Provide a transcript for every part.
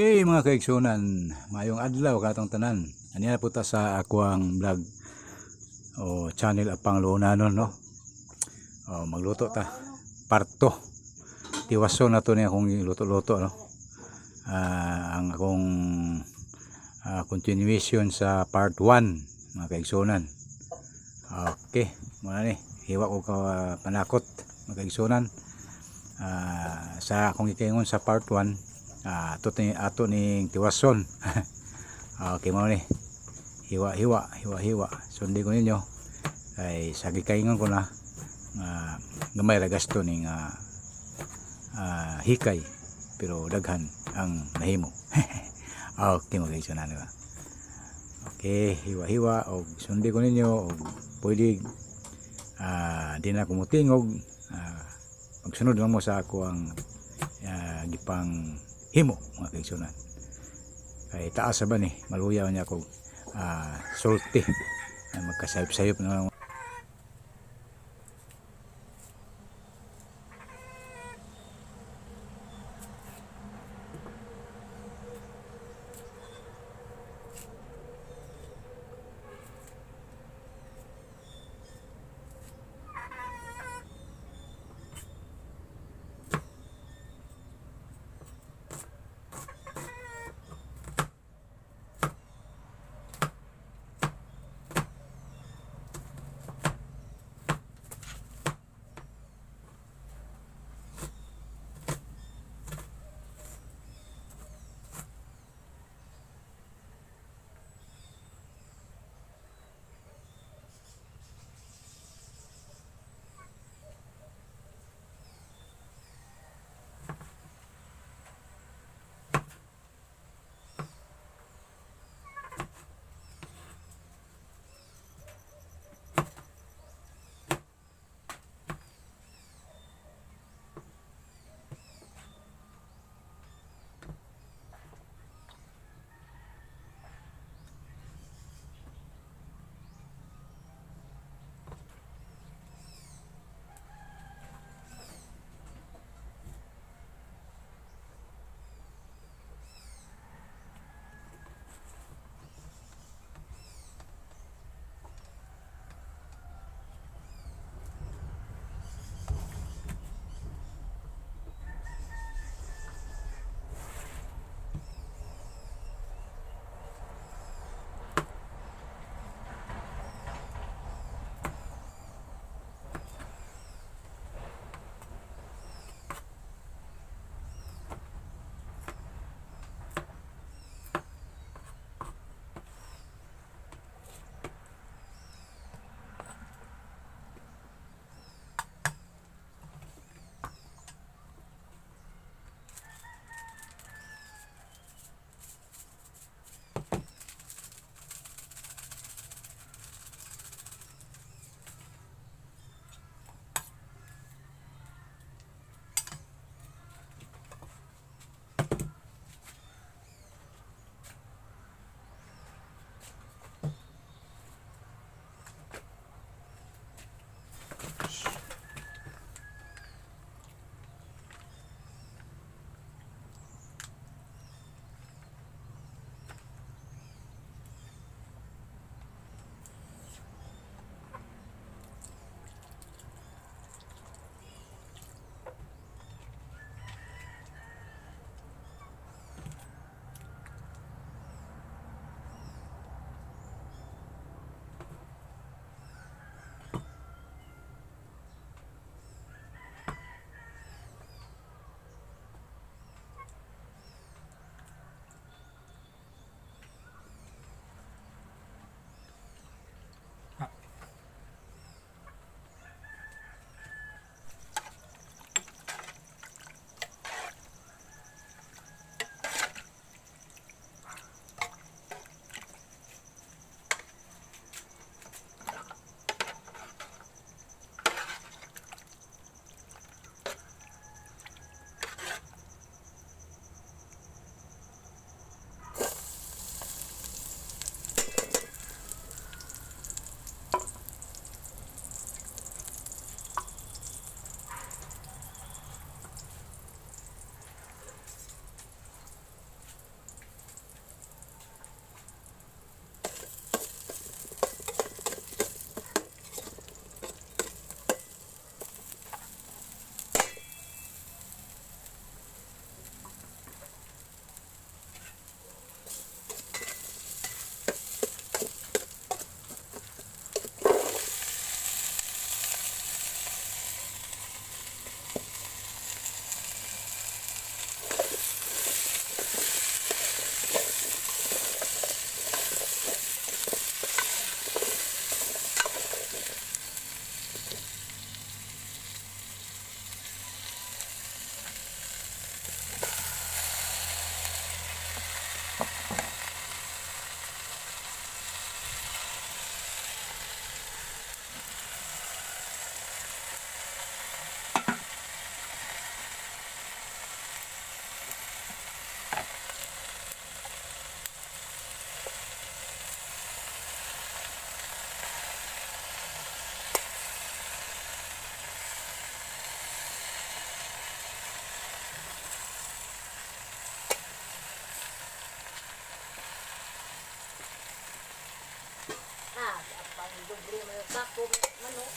Hey, mga kaigsunan, maayong adlaw katong tanan. Aniya po ta sa akuang vlog o channel Apang Lunanon, no. O, magluto ta. Part 2. Tiwason na to niya akong luto-luto, no. Ang akong continuation sa part 1, mga kaigsunan. Okay, muna ni. Hiwa ko ka panakot, mga kaigsunan. Sa akong gikaingon sa part 1, ato ning tiwason. Okay, mao ni. Hiwa hiwa hiwa hiwa. Sundi ko ninyo kay sa gikaingon ko na nga gamay ra gasto ning hikay pero daghan ang nahimo. Okay, mga kaigsunan, ba? Okay, hiwa hiwa og sundi ko ninyo og pwede di na ko mutingog, magsunod lang mo sa ako ang gipang himo, mga kaigsunan, kay taas sa ba ni maluyaw niya ko sulti na magkasayop-sayop na lang. Doble man yung sako, manok.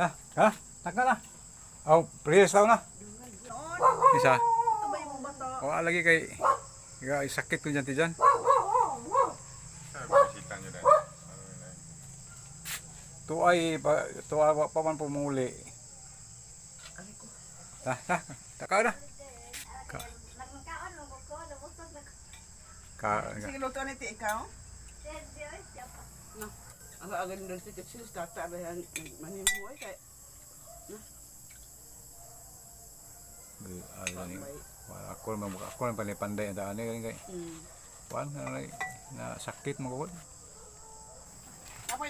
Ha? Ha? Taka na. Oh, please tao na. Isa. O lagi kay ga sakit ko diyan ti dyan. Bisita nyo dahil. Tuay pa tuay wa pa man pumuli. Ha, ha, taka na. Ka Nagkaon mo ko, nabusog na ko. ka Sige, luto na iti ikaw. Siya pa. No. Ang agad ng si Kitsis, tata ba yan, manimuhay kay. Ay, ni. Wala ako man ako man panipanday ang daan ni kay. Kuan na na sakit mo ko. Ako.